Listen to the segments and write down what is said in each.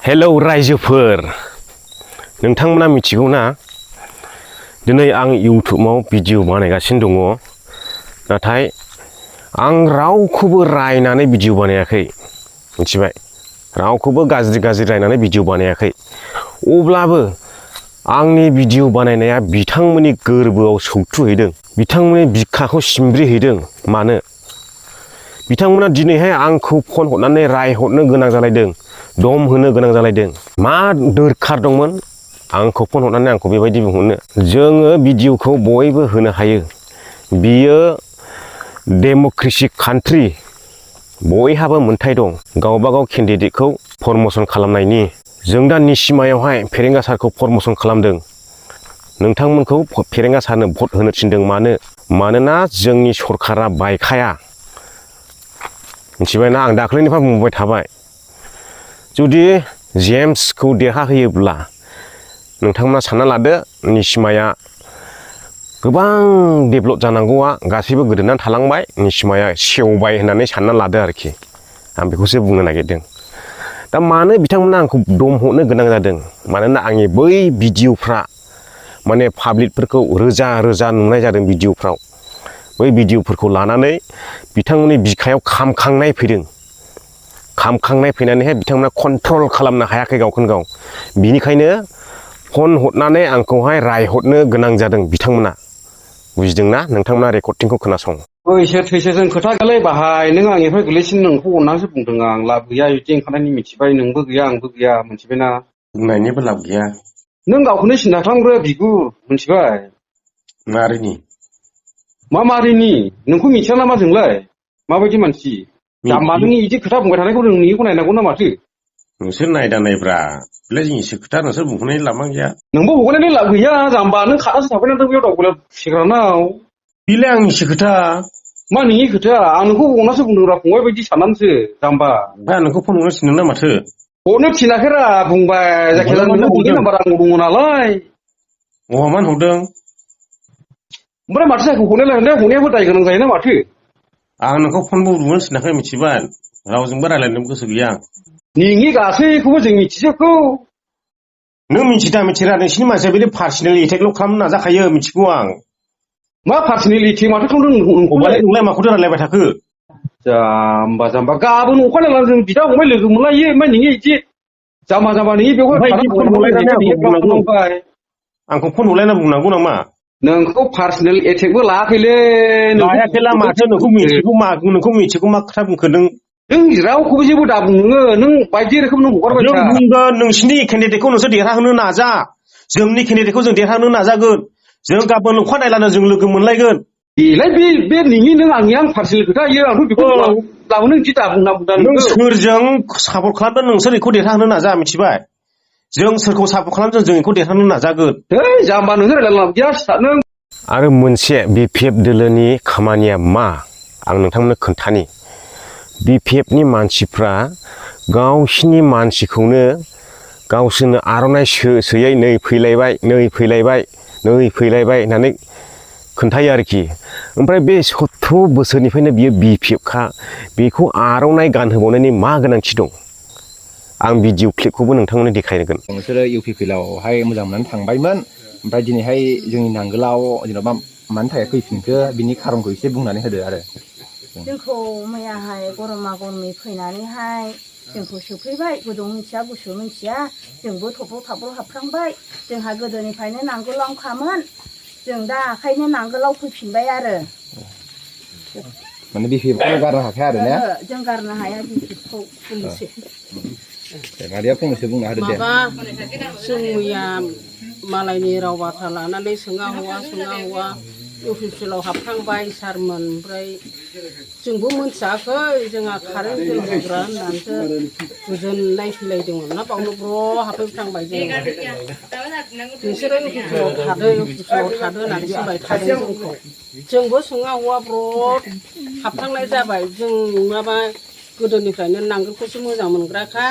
hello रायजोफोर नोंथांमोना मिथिगौना दिनै आं इउटुबाव भिडिअ बानायगासिनो दङ नाथाय आं रावखौबो रायनानै भिडिअ बानायाखै मिथिबाय रावखौबो गाज्रि रायनानै भिडिअ बानायाखै अब्लाबो आंनि भिडिअ बानायनाया बिथांमोननि गोरबोआव सौथुहैदों बिथांमोननि बिखाखौ सिमब्रिहैदों मानो बिथांमोना दिनैहाय आंखौ फन हरनानै रायहरनो गोनां जालायदों दम होनो गोनां जालायदों मा दरखार दंमोन आंखौ फन हरनानै आंखौ बेबायदि बुंहरनो जोङो भिडिअखौ बयबो होनो हायो बियो डेम'क्रेसि कान्ट्रि बयहाबो मोन्थाय दं गावबा गाव केन्डिडेटखौ प्रम'सन खालामनायनि जों दा निसिमायावहाय फेरेंगा सारखौ प्रम'सन खालामदों नोंथांमोनखौ फेरेंगा सारनो भट होनो थिनदों मानोना जोंनि सरकारा बायखाया मिथिबायना आं दाख्लैनिफ्राय बुंबाय थाबाय जुदि जेम्सखौ देरहाहोयोब्ला नोंथांमोना सानना लादो निसिमाया गोबां डेभेलप जानांगौआ गासैबो गोदोनानै थालांबाय निसिमाया सेवबाय होननानै सानना लादो आरोखि आं बेखौसो बुंनो नागिरदों दा मानो बिथांमोना आंखौ दम हरनो गोनां जादों मानोना आंनि बै भिडिअफ्रा माने पाब्लिकफोरखौ रोजा नुनाय जादों भिडिअफ्राव बै भिडिअफोरखौ लानानै बिथांमोननि बिखायाव खामखांनाय फैनानैहाय बिथांमोना कन्ट्रल खालामनो हायाखै गावखौनो गाव बिनिखायनो फन हरनानै आंखौहाय रायहरनो गोनां जादों बिथांमोना बुजिदोंना नोंथांमोना रेकर्डिंखौ खोनासं बैसो थैसोजों खोथा गैयालै बाहाय नों आंनिफ्राय गोलैसिन नोंखौ अननानैसो बुंदों आं लाब गैया बिदि ओंखारनायनि मिथिबाय नोंबो गैया आंबो गैया मिथिबायना बुंनायनिबो लाब गैया नों गावखौनो सिन्था खालामग्रो बिगुर मिथिबाय मारैनि मारैनि नोंखौ मिथिया नामा जोंलाय माबायदि मानसि जाम्बा नों बिदि खोथा बुंबाय थानायखौ नों नोंनिखौ नायनांगौ ना माथो नोंसोर नायदानायब्रा बेलाय जोंनिसो खोथा नोंसोर बुंहरनायनि लाबा गैया नोंबो हगारनायनि लाब गैया जाम्बा नों खानासो थाफैनानै बेयाव दावगोला फिसिग्रानाव बेलाय आंनिसो खोथा मा नोंनि खोथा आं नोंखौ अनासो बुंदोंरा फंबाय बायदि साननानैसो जाम्बा ओमफ्राय नोंखौ फन हरनो थिनदों ना माथो हरनो थिनाखैरा बुंबाय जायखिजाया नोंनो नोंनि नाम्बार आंनाव दङ नालाय महामान हरदों ओमफ्राय माथो जायखौ हरनायाबो दाय गोनां जायोना माथो आं नोंखौ फनबो बुनो थिनाखै मिथिबाय रावजोंबो रायज्लायनो गोसो गैया नोंनि गासैखौबो जों मिथिजोबगौ नों मिथिरा नोंसिनि मानसिया बिदि पार्सनेल एटेकल' खालामनो नाजाखायो मिथिगौ आं मा पार्सनेलिटि माथो खालामदों नोंलाय माखौथो रायज्लायबाय थाखो जाम्बा गाबोन अखानायै जों बिदा फंबाय लोगो मोनलायो ओमफ्राय नोङो इदि जाम्बा नोङो बेवहाय आंखौ फन हरलायना बुंनांगौ नामा नोंखौ पार्सनेल एटेकबो लायाखैलै लायाखैला माथो नोंखौ मिथिगौ मा खोथा बुंखो नों रावखौबो जेबो दा बुं नों बायदि रोखोम नों हगारबाय जों बुंगोन नोंसिनि केन्डिडेटखौ नोंसोर देरहाहोनो नाजा जोंनि केन्डिडेटखौ जों देरहाहोनो नाजागोन जों गाबोन अखानायैनो जों लोगो मोनलायगोन बेलाय बे नोंनि नों आंनि आं पार्सनेल खोथा इयो आंथ' बेखौ लाबोनो बिदि दा बुंना नों सोरजों सापर्ट खालामदों नोंसोर बेखौ देरहाहोनो नाजा मिथिबाय जों सोरखौ सापर्ट खालामदों जों बेखौ देरहानो नाजागोन जाम्बा नोंसोर रायज्लायलां गैया नों आरो मोनसे BPF दोलोनि खामानिया मा आं नोंथांमोननो खोन्थानि BPFनि मानसिफ्रा गावसिनि मानसिखौनो गावसोरनो आर'नाइ सोयै नै फैलायबाय होननानै खोन्थायो आरोखि ओमफ्राय बे 70 बोसोरनिफ्रायनो बियो BPFखा बेखौ आर'नाइ गानहोबावनायनि मा गोनांथि दं आं भिडिअ क्लिपखौबो नोंथांमोननो देखायगोन नोंसोरो UPPLआवहाय मोजां मोननानै थांबायमोन ओमफ्राय दिनैहाय जोंनि नांगोलाव जेन'बा मानि थाखाय फैफिनखो बिनि खारनखौ एसे बुंनानै होदो आरो जोंखौ मैयाहाय गरमा गरमि फैनानैहाय जोंखौ सोफैबाय गुदुं मिथिया गुसु मिथिया जोंबो थब्र' थाब्र' हाबफ्रांबाय जोंहा गोदोनिफ्रायनो नांगोलावखामोन जों दा आखायनो नांगोलाव फैफिनबाय आरो माने BPFखौ गारनो हाखाया आरो ने जों गारनो हाया BPFखौ बुंनोसै मादैया फंनैसो बुंना होदो दे जों मैया मालायनि राव बाथ्रा लानानै सोङा हौवा UPPLआव हाबखांबाय सारमोन ओमफ्राय जोंबो मोनथियाखै जोंहा कारेन्ट बिल होग्रा होननानैसो गोजोननाय फैलायदोंमोन ना बावनो ब्र' हाबफैफ्रांबाय जों नोंसोरो UPPLआव थादो होननानै बुंबाय थादों जोंखौ जोंबो सोङा हौवा ब्र' हाबखांनाय जाबाय जों माबा गोदोनिफ्रायनो नांगोलखौसो मोजां मोनग्राखा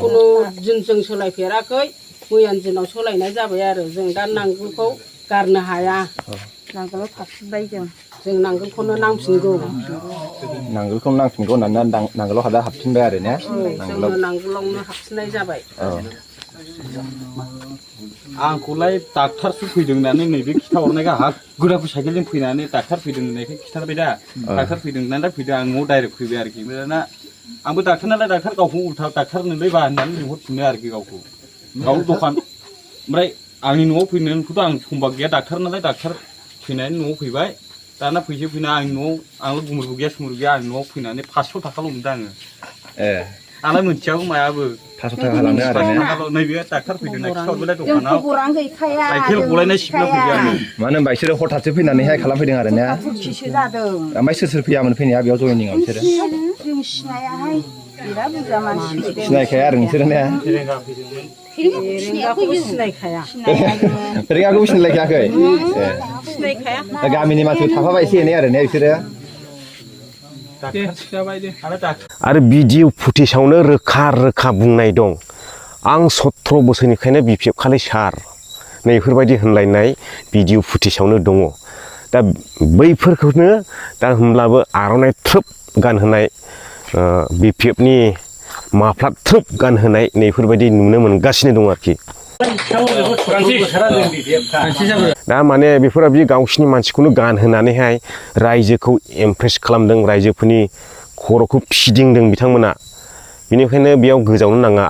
खुनु दिन जों सोलायफेराखै मैयानि दिनाव सोलायनाय जाबाय आरो जों दा नांगोलखौ गारनो हाया नांगोलाव थाफिनबाय जों नांगोलखौनो नांफिनगौ नांगोलखौ नांफिनगौ होननानै नांगोलाव हाबफिनबाय आरो ने जोङो नांगोलावनो हाबफिननाय जाबाय आंखौलाय डाक्टारसो फैदों होननानै नैबे खिथाहरनायखा हा गोदाफोर साइकेलजों फैनानै डाक्टार फैदों होननायखाय खिथाबाय दा डाक्टार फैदों होननानै दा फैदों आं न'आव डाइरेक्ट फैबाय आरोखि दाना आंबो डाक्टार नालाय डाक्टार गावखौ उल्था डाक्टार नोंलाय बा होननानै लिंहरफिनो आरोखि गावखौ गाव दखान ओमफ्राय आंनि न'आव फैनायखौथ' आं समबा गैया डाक्टार नालाय डाक्टार फैनानै न'आव फैबाय दाना फैना आंनि न'आव आंल' गुमुरबो गैया सुमुरबो गैया आंनि न'आव फैनानै 500 थाखाल' मोनदों आङो आंलाय मोनथियाबो मायाबो 500 थाखा लांदों आरो ने नैबे डाक्टार फैदों होनना खिथाहरबाय दखानाव खबरानो गैखाया साइकेल गलायनाय सिबना फैबाय आङो मानो होनबा बिसोरो हठाथसो फैनानैहाय खालामफैदों आरो ने फुरथिसो जादों ओमफ्राय सोर फैयामोन फैनाया बेयाव जयनिंआव बिसोरो जों सिनायाहाय बिराद बुरजा मानसि फैदों सिनायखाया आरो नोंसोरो ने रेंगाखौबो सिनायखाया रेंगाखौबो सिनायखायाखै सिनायखाया दा गामिनि मानसिफोर थाफाबाय एसे एनै आरो ने बिसोरो आरो भिडिअ फुटेजावनो रोखा रोखा बुंनाय दं आं 17 बोसोरनिफ्रायनो बिपिएफ खालि सार नैफोरबायदि होनलायनाय भिडिअ फुटेजावनो दङ दा बैफोरखौनो दा होमब्लाबो आर'नाइ थ्रोब गानहोनाय बिपिएफनि माफ्ला थ्रोब गानहोनाय नैफोरबायदि नुनो मोनगासिनो दं आरोखि दा माने बेफोरबायदि गावसिनि मानसिखौनो गानहोनानैहाय रायजोखौ इमप्रेस खालामदों रायजोफोरनि खर'खौ फिदिंदों बिथांमोना बेनिखायनो बेयाव गोजावनो नाङा